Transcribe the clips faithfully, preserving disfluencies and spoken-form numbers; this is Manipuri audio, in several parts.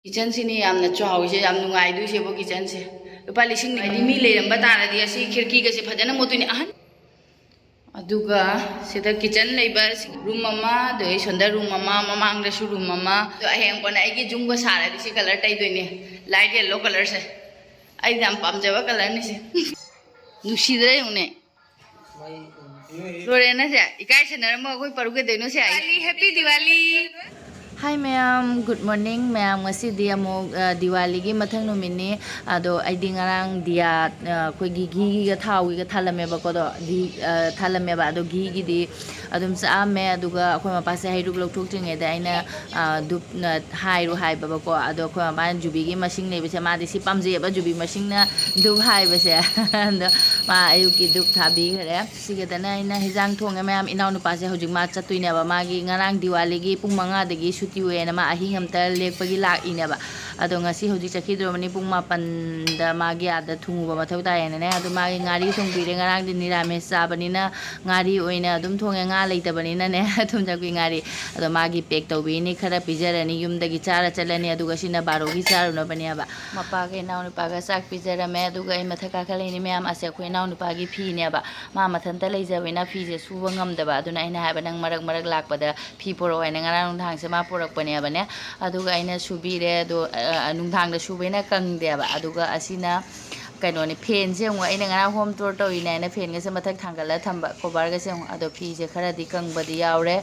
ꯀꯤꯠꯆꯟꯁꯤꯅꯤ ꯌꯥꯝꯅ ꯆꯥꯎꯋꯤꯁꯦ, ꯌꯥꯝ ꯅꯨꯡꯉꯥꯏꯗꯣꯏꯁꯦꯕꯣ ꯀꯤꯠꯆꯟꯁꯦ꯫ ꯂꯨꯄꯥ ꯂꯤꯁꯤꯡ ꯍꯥꯏꯗꯤ ꯃꯤ ꯂꯩꯔꯝꯕ ꯇꯥꯔꯗꯤ ꯑꯁꯤ ꯈꯤꯔꯀꯤꯒꯁꯦ ꯐꯖꯅ ꯃꯨꯠꯇꯣꯏꯅꯤ꯫ ꯑꯍꯟ ꯑꯗꯨꯒ ꯁꯤꯗ ꯀꯤꯠꯆꯟ ꯂꯩꯕ ꯔꯨꯝ ꯑꯃ, ꯑꯗꯨꯒ ꯁꯣꯝꯗ ꯔꯨꯝ ꯑꯃ, ꯃꯃꯥꯡꯗꯁꯨ ꯔꯨꯝ ꯑꯃ꯫ ꯑꯗꯣ ꯑꯍꯌꯦꯡ ꯀꯣꯟꯅ ꯑꯩꯒꯤ ꯌꯨꯝꯒ ꯁꯥꯔꯗꯤ ꯁꯤ ꯀꯂꯔ ꯇꯩꯗꯣꯏꯅꯦ, ꯂꯥꯏꯠ ꯌꯦꯜꯂꯣ ꯀꯂꯔꯁꯦ꯫ ꯑꯩꯅ ꯌꯥꯝ ꯄꯥꯝꯖꯕ ꯀꯂꯔꯅꯤ ꯁꯤ꯫ ꯅꯨꯡꯁꯤꯗ꯭ꯔꯥ ꯌꯦꯡꯉꯨꯅꯦ꯫ ꯂꯣꯔꯦꯟꯅꯁꯦ ꯏꯀꯥꯏ ꯁꯦꯟꯅꯔꯝꯃꯣ, ꯑꯩꯈꯣꯏ ꯄꯔꯨ ꯀꯩꯗꯧꯅꯣ ꯁꯦ꯫ ꯍꯥꯏ ꯃꯌꯥꯝ, ꯒꯨꯗ ꯃꯣꯔꯅꯤꯡ ꯃꯌꯥꯝ꯫ ꯉꯁꯤꯗꯤ ꯑꯃꯨꯛ ꯑ, ꯗꯤꯋꯥꯂꯤꯒꯤ ꯃꯊꯪ ꯅꯨꯃꯤꯠꯅꯤ꯫ ꯑꯗꯣ ꯑꯩꯗꯤ ꯉꯔꯥꯡ ꯗꯤꯌꯥ, ꯑ, ꯑꯩꯈꯣꯏꯒꯤ ꯘꯤꯒ ꯊꯥꯎꯒꯤꯒ ꯊꯥꯜꯂꯝꯃꯦꯕꯀꯣ꯫ ꯑꯗꯣ ꯘꯤ, ꯑ, ꯊꯥꯜꯂꯝꯃꯦꯕ꯫ ꯑꯗꯣ ꯘꯤꯒꯤꯗꯤ ꯑꯗꯨꯝ ꯆꯥꯛꯑꯝꯃꯦ꯫ ꯑꯗꯨꯒ ꯑꯩꯈꯣꯏ ꯃꯄꯥꯁꯦ ꯍꯩꯔꯨꯛ ꯂꯧꯊꯣꯛꯇ꯭ꯔꯤꯉꯩꯗ ꯑꯩꯅ, ꯑ, ꯙꯨꯞꯅ ꯍꯥꯏꯔꯨ ꯍꯥꯏꯕꯀꯣ꯫ ꯑꯗꯣ ꯑꯩꯈꯣꯏ ꯃꯄꯥꯅ ꯖꯨꯕꯤꯒꯤ ꯃꯁꯤꯡ ꯂꯩꯕꯁꯦ, ꯃꯥꯗꯤ ꯁꯤ ꯄꯥꯝꯖꯩꯑꯕ, ꯖꯨꯕꯤ ꯃꯁꯤꯡꯅ ꯙꯨꯞ ꯍꯥꯏꯕꯁꯦ꯫ ꯑꯗꯣ ꯃꯥ ꯑꯌꯨꯛꯀꯤ ꯙꯨꯞ ꯊꯥꯕꯤꯈ꯭ꯔꯦ꯫ ꯁꯤꯒꯗꯅ ꯑꯩꯅ ꯍꯤꯟꯖꯥꯡ ꯊꯣꯡꯉꯦ ꯃꯌꯥꯝ꯫ ꯏꯅꯥꯎꯅꯨꯄꯥꯁꯦ ꯍꯧꯖꯤꯛ ꯃꯥ ꯆꯠꯇꯣꯏꯅꯦꯕ꯫ ꯃꯥꯒꯤ ꯉꯔꯥꯡ ꯗꯤꯋꯥꯂꯤꯒꯤ ꯄꯨꯡ ꯃꯉꯥꯗꯒꯤ ꯁꯨꯇꯤ ꯑꯣꯏꯌꯦꯅ ꯃꯥ ꯑꯍꯤꯡ ꯑꯝꯇ ꯂꯦꯛꯄꯒꯤ ꯂꯥꯛꯏꯅꯦꯕ꯫ ꯑꯗꯣ ꯉꯁꯤ ꯍꯧꯖꯤꯛ ꯆꯠꯈꯤꯗ꯭ꯔꯣꯕꯅꯤ, ꯄꯨꯡ ꯃꯥꯄꯟꯗ ꯃꯥꯒꯤ ꯑꯥꯗ ꯊꯨꯡꯉꯨꯕ ꯃꯊꯧ ꯇꯥꯏꯌꯦꯅꯅꯦ꯫ ꯑꯗꯣ ꯃꯥꯒꯤ ꯉꯥꯔꯤ ꯊꯣꯡꯕꯤꯔꯦ꯫ ꯉꯔꯥꯡꯗꯤ ꯅꯤꯔꯥꯃꯤꯁ ꯆꯥꯕꯅꯤꯅ ꯉꯥꯔꯤ ꯑꯣꯏꯅ ꯑꯗꯨꯝ ꯊꯣꯡꯉꯦ, ꯉꯥ ꯂꯩꯇꯕꯅꯤꯅꯅꯦ꯫ ꯊꯨꯝꯖꯥꯛꯄꯤ ꯉꯥꯔꯤ꯫ ꯑꯗꯣ ꯃꯥꯒꯤ ꯄꯦꯛ ꯇꯧꯕꯤꯅꯤ, ꯈꯔ ꯄꯤꯖꯔꯅꯤ, ꯌꯨꯝꯗꯒꯤ ꯆꯥꯔ ꯆꯠꯂꯅꯤ꯫ ꯑꯗꯨꯒ ꯁꯤꯅ ꯕꯥꯔꯣꯒꯤ ꯆꯥꯔꯨꯅꯕꯅꯦꯕ꯫ ꯃꯄꯥꯒ ꯏꯅꯥꯎꯅꯨꯄꯥꯒ ꯆꯥꯛ ꯄꯤꯖꯔꯝꯃꯦ꯫ ꯑꯗꯨꯒ ꯑꯩ ꯃꯊꯛ ꯀꯥꯈꯠꯂꯛꯏꯅꯦ ꯃꯌꯥꯝ꯫ ꯑꯁꯦ ꯑꯩꯈꯣꯏ ꯏꯅꯥꯎꯅꯨꯄꯥꯒꯤ ꯐꯤꯅꯦꯕ꯫ ꯃꯥ ꯃꯊꯟꯇ ꯂꯩꯖꯕꯅꯤꯅ ꯐꯤꯁꯦ ꯁꯨꯕ ꯉꯝꯗꯕ꯫ ꯑꯗꯨꯅ ꯑꯩꯅ ꯍꯥꯏꯕ, "ꯅꯪ ꯃꯔꯛ ꯃꯔꯛ ꯂꯥꯛꯄꯗ ꯐꯤ ꯄꯨꯔꯛꯑꯣ" ꯍꯥꯏꯅ꯫ ꯉꯔꯥꯡ ꯅꯨꯡꯗꯥꯡꯁꯦ ꯃꯥ ꯄꯨꯔꯛꯄꯅꯦꯕꯅꯦ꯫ ꯑꯗꯨꯒ ꯑꯩꯅ ꯁꯨꯕꯤꯔꯦ꯫ ꯑꯗꯣ, ꯑ, ꯅꯨꯡꯗꯥꯡꯗ ꯁꯨꯕꯅꯤꯅ ꯀꯪꯗꯦꯕ꯫ ꯑꯗꯨꯒ ꯑꯁꯤꯅ ꯀꯩꯅꯣꯅꯤ, ꯐꯦꯟꯁꯦ ꯌꯦꯡꯉꯣ, ꯑꯩꯅ ꯉꯔꯥꯡ ꯍꯣꯝ ꯇꯨꯔ ꯇꯧꯔꯤꯅꯦ ꯍꯥꯏꯅ ꯐꯦꯟꯒꯁꯦ ꯃꯊꯛ ꯊꯥꯡꯒꯠꯂ ꯊꯝꯕ, ꯀꯣꯕꯔꯒꯁꯦ ꯌꯦꯡꯉꯣ꯫ ꯑꯗꯣ ꯐꯤꯁꯦ ꯈꯔꯗꯤ ꯀꯪꯕꯗꯤ ꯌꯥꯎꯔꯦ,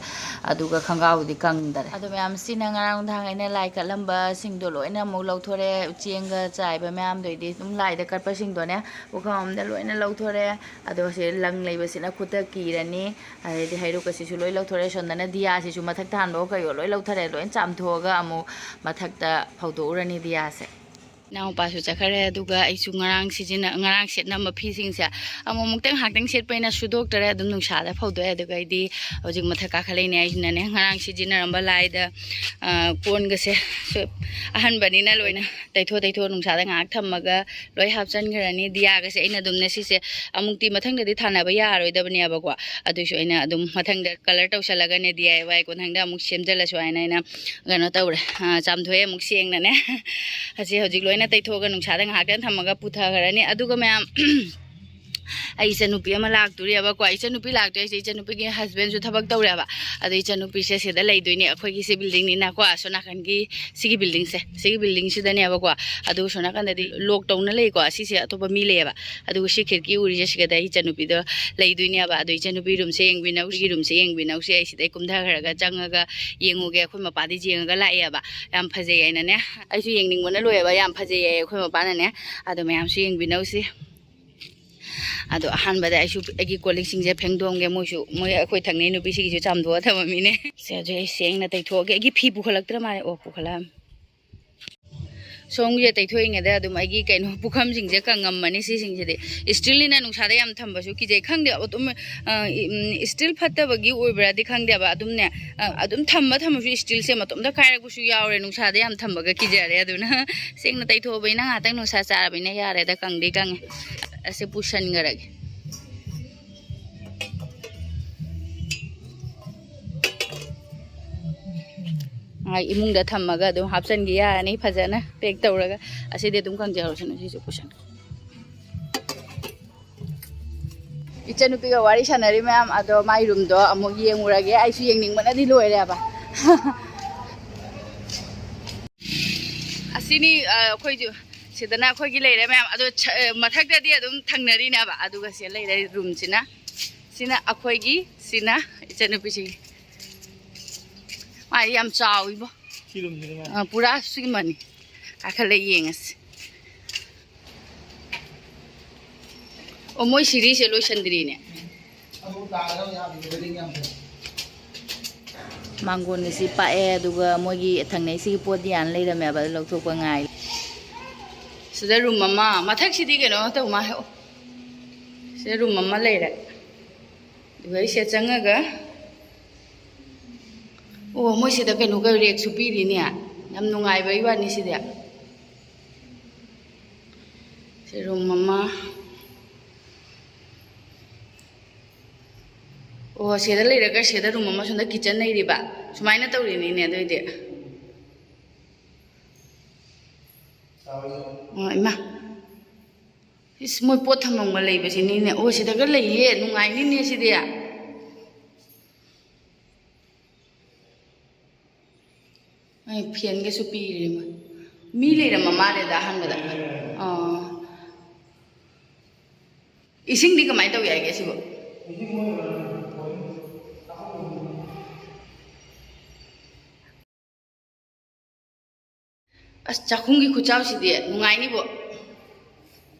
ꯑꯗꯨꯒ ꯈꯣꯡꯒ꯭ꯔꯥꯎꯗꯤ ꯀꯪꯗꯔꯦ꯫ ꯑꯗꯣ ꯃꯌꯥꯝ, ꯁꯤꯅ ꯉꯔꯥꯡ ꯅꯨꯡꯗꯥꯡ ꯑꯩꯅ ꯂꯥꯏ ꯀꯠꯂꯝꯕꯁꯤꯡꯗꯣ ꯂꯣꯏꯅ ꯑꯃꯨꯛ ꯂꯧꯊꯣꯔꯦ꯫ ꯆꯦꯡꯒ ꯆꯥꯏꯕ ꯃꯌꯥꯝꯗꯣ ꯑꯩꯗꯤ ꯑꯗꯨꯝ ꯂꯥꯏꯗ ꯀꯠꯄꯁꯤꯡꯗꯣꯅꯦ, ꯄꯨꯈꯝ ꯑꯝꯗ ꯂꯣꯏꯅ ꯂꯧꯊꯣꯔꯦ꯫ ꯑꯗꯣ ꯁꯤ ꯂꯪ ꯂꯩꯕꯁꯤꯅ ꯈꯨꯠꯇ ꯀꯤꯔꯅꯤ꯫ ꯑꯗꯩꯗꯤ ꯍꯩꯔꯨꯛ ꯑꯁꯤꯁꯨ ꯂꯣꯏ ꯂꯧꯊꯣꯔꯦ꯫ ꯁꯣꯝꯗꯅ ꯗꯤꯌꯥꯁꯤꯁꯨ ꯃꯊꯛ ꯊꯥꯟꯕ ꯀꯩꯌꯣ ꯂꯣꯏ ꯂꯧꯊꯔꯦ꯫ ꯂꯣꯏ ꯆꯥꯝꯊꯣꯛꯑꯒ ꯑꯃꯨꯛ ꯃꯊꯛꯇ ꯐꯧꯗꯣꯛꯎꯔꯅꯤ ꯗꯤꯌꯥꯁꯦ꯫ ꯏꯅꯥꯎꯄꯥꯁꯨ ꯆꯠꯈ꯭ꯔꯦ꯫ ꯑꯗꯨꯒ ꯑꯩꯁꯨ ꯉꯔꯥꯡ ꯁꯤꯖꯤꯟꯅ-, ꯉꯔꯥꯡ ꯁꯦꯠꯅꯕ ꯐꯤꯁꯤꯡꯁꯦ ꯑꯃꯨꯛ ꯑꯃꯨꯛꯇꯪ ꯉꯥꯏꯍꯥꯛꯇꯪ ꯁꯦꯠꯄ ꯑꯩꯅ ꯁꯨꯗꯣꯛꯇꯔꯦ, ꯑꯗꯨꯝ ꯅꯨꯡꯁꯥꯗ ꯐꯧꯗꯣꯛꯑꯦ꯫ ꯑꯗꯨꯒ ꯑꯩꯗꯤ ꯍꯧꯖꯤꯛ ꯃꯊꯛ ꯀꯥꯈꯠꯂꯛꯏꯅꯦ꯫ ꯑꯩꯁꯤꯅꯅꯦ ꯉꯔꯥꯡ ꯁꯤꯖꯤꯟꯅꯔꯝꯕ ꯂꯥꯏꯗ, ꯑ, ꯀꯣꯟꯒꯁꯦ ꯁꯨ-, ꯑꯍꯟꯕꯅꯤꯅ ꯂꯣꯏꯅ ꯇꯩꯊꯣꯛ ꯇꯩꯊꯣꯛ ꯅꯨꯡꯁꯥꯗ ꯉꯥꯏꯍꯥꯛ ꯊꯝꯃꯒ ꯂꯣꯏ ꯍꯥꯞꯆꯟꯈ꯭ꯔꯅꯤ꯫ ꯗꯤꯌꯥꯒꯁꯦ ꯑꯩꯅ ꯑꯗꯨꯝꯅꯦ ꯁꯤꯁꯦ ꯑꯃꯨꯛꯇꯤ ꯃꯊꯪꯗꯗꯤ ꯊꯥꯅꯕ ꯌꯥꯔꯣꯏꯗꯕꯅꯦꯕꯀꯣ, ꯑꯗꯨꯏꯁꯨ ꯑꯩꯅ ꯑꯗꯨꯝ ꯃꯊꯪꯗ colour ꯇꯧꯁꯜꯂꯒꯅꯦ, ꯗꯤ ꯑꯥꯏ ꯋꯥꯏ ꯃꯊꯪꯗ ꯑꯃꯨꯛ ꯁꯦꯝꯖꯜꯂꯁꯨ ꯍꯥꯏꯅ ꯑꯩꯅ ꯀꯩꯅꯣ ꯇꯧꯔꯦ, ꯑ, ꯆꯥꯝꯊꯣꯛꯑꯦ ꯑꯃꯨꯛ ꯁꯦꯡꯅꯅꯦ꯫ ꯑꯁꯤ ꯍꯧꯖꯤꯛ ꯂꯣꯏꯅ ꯇꯩꯊꯣꯛꯑꯒ ꯅꯨꯡꯁꯥꯗ ꯉꯥꯏꯍꯥꯛꯇꯪ ꯊꯝꯃꯒ ꯄꯨꯊꯈ꯭ꯔꯅꯤ꯫ ꯑꯗꯨꯒ ꯃꯌꯥꯝ, ꯑꯩ ꯏꯆꯟꯅꯨꯄꯤ ꯑꯃ ꯂꯥꯛꯇꯣꯔꯤꯕꯀꯣ꯫ ꯏꯆꯟꯅꯨꯄꯤ ꯂꯥꯛꯇꯣꯏ ꯍꯥꯏꯁꯦ ꯏꯆꯟꯅꯨꯄꯤꯒꯤ husbandꯁꯨ ꯊꯕꯛ ꯇꯧꯔꯦꯕ꯫ ꯑꯗꯣ ꯏꯆꯟꯅꯨꯄꯤꯁꯦ ꯁꯤꯗ ꯂꯩꯗꯣꯏꯅꯦ꯫ ꯑꯩꯈꯣꯏꯒꯤ ꯁꯤ buildingꯅꯤꯅꯀꯣ, ꯑꯁꯣꯝ ꯅꯥꯀꯟꯒꯤ ꯁꯤꯒꯤ buildingꯁꯦ, ꯁꯤꯒꯤ buildingꯁꯤꯗꯅꯦꯕꯀꯣ꯫ ꯑꯗꯨꯒ ꯁꯣꯝ ꯅꯥꯀꯟꯗꯗꯤ lock ꯇꯧꯅ ꯂꯩꯀꯣ꯫ ꯁꯤꯁꯦ ꯑꯇꯣꯞꯄ ꯃꯤ ꯂꯩꯌꯦꯕ꯫ ꯑꯗꯨꯒ ꯁꯤ ꯈꯤꯔꯀꯤ ꯎꯔꯤꯁꯦ ꯁꯤꯒꯗ ꯑꯩ ꯏꯆꯟꯅꯨꯄꯤꯗꯣ ꯂꯩꯗꯣꯏꯅꯦꯕ꯫ ꯑꯗꯣ ꯏꯆꯟꯅꯨꯄꯤ roomꯁꯦ ꯌꯦꯡꯕꯤꯅꯧ, ꯁꯤꯒꯤ roomꯁꯦ ꯌꯦꯡꯕꯤꯅꯧꯁꯦ꯫ ꯑꯩ ꯁꯤꯗꯩ ꯀꯨꯝꯊꯈ꯭ꯔꯒ ꯆꯪꯉꯒ ꯌꯦꯡꯉꯨꯒꯦ꯫ ꯑꯩꯈꯣꯏ ꯃꯄꯥꯗꯤ ꯌꯦꯡꯉꯒ ꯂꯥꯛꯑꯦꯕ꯫ ꯌꯥꯝ ꯐꯖꯩ ꯍꯥꯏꯅꯅꯦ꯫ ꯑꯩꯁꯨ ꯌꯦꯡꯅꯤꯡꯕꯅ ꯂꯣꯏꯔꯦꯕ꯫ ꯌꯥꯝ ꯐꯖꯩ ꯍꯥꯏꯌꯦ ꯑꯩꯈꯣꯏ ꯃꯄꯥꯅꯅꯦ꯫ ꯑꯗꯣ ꯃꯌꯥꯝꯁꯨ ꯌꯦꯡꯕꯤꯅꯧꯁꯤ꯫ ꯑꯗꯣ ꯑꯍꯥꯟꯕꯗ ꯑꯩꯁꯨ ꯑꯩꯒꯤ ꯀꯣꯜ ꯂꯤꯛꯁꯤꯡꯁꯦ ꯐꯦꯡꯗꯣꯛꯑꯝꯒꯦ꯫ ꯃꯣꯏꯁꯨ, ꯃꯣꯏ ꯑꯩꯈꯣꯏ ꯊꯪꯅꯩ ꯅꯨꯄꯤꯁꯤꯒꯤꯁꯨ ꯆꯥꯝꯊꯣꯛꯑ ꯊꯝꯃꯝꯃꯤꯅꯦ꯫ ꯁꯦ ꯍꯧꯖꯤꯛ ꯑꯩ ꯁꯦꯡꯅ ꯇꯩꯊꯣꯛꯑꯒꯦ꯫ ꯑꯩꯒꯤ ꯐꯤ ꯄꯨꯈꯠꯂꯛꯇ꯭ꯔ ꯃꯥꯜꯂꯦ꯫ ꯑꯣ, ꯄꯨꯈꯠꯂꯛꯑꯝꯃꯦ꯫ ꯁꯣꯝꯒꯤꯁꯦ ꯇꯩꯊꯣꯛꯏꯉꯩꯗ ꯑꯗꯨꯝ ꯑꯩꯒꯤ ꯀꯩꯅꯣ ꯄꯨꯈꯝꯁꯤꯡꯁꯦ ꯀꯪꯉꯝꯃꯅꯤ꯫ ꯁꯤꯁꯤꯡꯁꯤꯗꯤ steelꯅꯤꯅ ꯅꯨꯡꯁꯥꯗ ꯌꯥꯝ ꯊꯝꯕꯁꯨ ꯀꯤꯖꯩ꯫ ꯈꯪꯗꯦ, ꯑꯗꯨꯝ, ꯑ, ꯏ-, ꯎꯝ, steel ꯐꯠꯇꯕꯒꯤ ꯑꯣꯏꯕ꯭ꯔꯥꯗꯤ ꯈꯪꯗꯦꯕ꯫ ꯑꯗꯨꯝꯅꯦ, ꯑ, ꯑꯗꯨꯝ ꯊꯝꯕ ꯊꯝꯕꯁꯨ steelꯁꯦ ꯃꯇꯣꯝꯇ ꯀꯥꯏꯔꯛꯄꯁꯨ ꯌꯥꯎꯔꯦ꯫ ꯅꯨꯡꯁꯥꯗ ꯌꯥꯝ ꯊꯝꯕꯒ ꯀꯤꯖꯔꯦ꯫ ꯑꯗꯨꯅ ꯁꯦꯡꯅ ꯇꯩꯊꯣꯛꯑꯕꯅꯤꯅ ꯉꯥꯏꯍꯥꯛꯇꯪ ꯅꯨꯡꯁꯥ ꯆꯥꯔꯕꯅꯤꯅ ꯌꯥꯔꯦꯗ, ꯀꯪꯗꯤ ꯀꯪꯉꯦ꯫ ꯑꯁꯤ ꯄꯨꯁꯟꯈ꯭ꯔꯒꯦ꯫ ꯉꯥꯏ ꯏꯃꯨꯡꯗ ꯊꯝꯃꯒ ꯑꯗꯨꯝ ꯍꯥꯞꯆꯤꯟꯒꯦ ꯌꯥꯔꯅꯤ ꯐꯖꯅ pack ꯇꯧꯔꯒ꯫ ꯑꯁꯤꯗꯤ ꯑꯗꯨꯝ ꯀꯪꯖꯍꯧꯔꯁꯅꯨ, ꯁꯤꯁꯨ ꯄꯨꯁꯟ꯫ ꯏꯆꯟꯅꯨꯄꯤꯒ ꯋꯥꯔꯤ ꯁꯥꯟꯅꯔꯤ ꯃꯌꯥꯝ ꯑꯗꯣ ꯃꯥꯏ roomꯗꯣ ꯑꯃꯨꯛ ꯌꯦꯡꯉꯨꯔꯒꯦ꯫ ꯑꯩꯁꯨ ꯌꯦꯡꯅꯤꯡꯕꯅꯗꯤ ꯂꯣꯏꯔꯦꯕ꯫ ꯑꯁꯤꯅꯤ, ꯑ, ꯑꯩꯈꯣꯏꯁꯨ ꯁꯤꯗꯅ ꯑꯩꯈꯣꯏꯒꯤ ꯂꯩꯔꯦ ꯃꯌꯥꯝ꯫ ꯑꯗꯣ ꯁ-, ꯑ, ꯃꯊꯛꯇꯗꯤ ꯑꯗꯨꯝ ꯊꯪꯅꯔꯤꯅꯦꯕ꯫ ꯑꯗꯨꯒ ꯁꯤ ꯂꯩꯔꯦ roomꯁꯤꯅ꯫ ꯁꯤꯅ ꯑꯩꯈꯣꯏꯒꯤ, ꯁꯤꯅ ꯏꯆꯟꯅꯨꯄꯤꯁꯤꯒꯤ꯫ ꯃꯥꯗꯤ ꯌꯥꯝ ꯆꯥꯎꯏꯕꯣ꯫ ꯁꯤ roomꯁꯤꯅ ꯃꯥ꯫ ꯑ, ꯄꯨꯔꯥ ꯁꯤꯒꯤ ꯃꯅꯤ꯫ ꯀꯥꯈꯠꯂ ꯌꯦꯡꯉꯁꯤ꯫ ꯑꯣ, ꯃꯣꯏ ꯁꯤꯔꯤꯁꯦ ꯂꯣꯏꯁꯟꯗ꯭ꯔꯤꯅꯦ꯫ ꯃꯥꯡꯒꯣꯟꯒꯁꯤ ꯄꯥꯛꯑꯦ, ꯑꯗꯨꯒ ꯃꯣꯏꯒꯤ ꯊꯪꯅꯩꯁꯤꯒꯤ ꯄꯣꯠ ꯌꯥꯟ ꯂꯩꯔꯝꯃꯦꯕ, ꯑꯗꯨ ꯂꯧꯊꯣꯛꯄ ꯉꯥꯏ꯫ ꯁꯤꯗ ꯔꯨꯝ ꯑꯃ, ꯃꯊꯛꯁꯤꯗꯤ ꯀꯩꯅꯣ ꯇꯧ ꯃꯥꯜꯂꯦ꯫ ꯑꯣ, ꯁꯤꯗ ꯔꯨꯝ ꯑꯃ ꯂꯩꯔꯦ꯫ ꯑꯗꯨꯒ ꯑꯩꯁꯦ ꯆꯪꯉꯒ, ꯑꯣ, ꯃꯣꯏꯁꯤꯗ ꯀꯩꯅꯣꯒ ꯔꯦꯛꯁꯨ ꯄꯤꯔꯤꯅꯦ꯫ ꯌꯥꯝ ꯅꯨꯡꯉꯥꯏꯕꯩ ꯋꯥꯅꯤ ꯁꯤꯗꯤ꯫ ꯁꯤ ꯔꯨꯝ ꯑꯃ꯫ ꯑꯣ, ꯁꯤꯗ ꯂꯩꯔꯒ ꯁꯤꯗ ꯔꯨꯝ ꯑꯃ, ꯁꯣꯝꯗ ꯀꯤꯠꯆꯟ ꯂꯩꯔꯤꯕ꯫ ꯁꯨꯃꯥꯏꯅ ꯇꯧꯔꯤꯅꯤꯅꯦ ꯑꯗꯨꯏꯗꯤ꯫ ꯑꯣ, ꯏꯃꯥ꯫ ꯏꯁ, ꯃꯣꯏ ꯄꯣꯠ ꯊꯝꯐꯝꯒ ꯂꯩꯕꯁꯤꯅꯤꯅꯦ꯫ ꯑꯣ, ꯁꯤꯗꯒ ꯂꯩꯌꯦ꯫ ꯅꯨꯡꯉꯥꯏꯅꯤꯅꯦ ꯁꯤꯗꯤ꯫ ꯑꯩ ꯐꯦꯟꯒꯁꯨ ꯄꯤꯔꯦ ꯃꯣꯏ꯫ ꯃꯤ ꯂꯩꯔꯝꯕ ꯃꯥꯜꯂꯦꯗ ꯑꯍꯥꯟꯕꯗ꯫ ꯑꯥ꯫ ꯏꯁꯤꯡꯗꯤ ꯀꯃꯥꯏꯅ ꯇꯧ ꯌꯥꯏꯒꯦ ꯁꯤꯕꯨ? ꯑꯁ, ꯆꯥꯛꯈꯨꯝꯒꯤ ꯈꯨꯆꯥꯎꯁꯤꯗꯤ ꯅꯨꯡꯉꯥꯏꯅꯤꯕꯣ꯫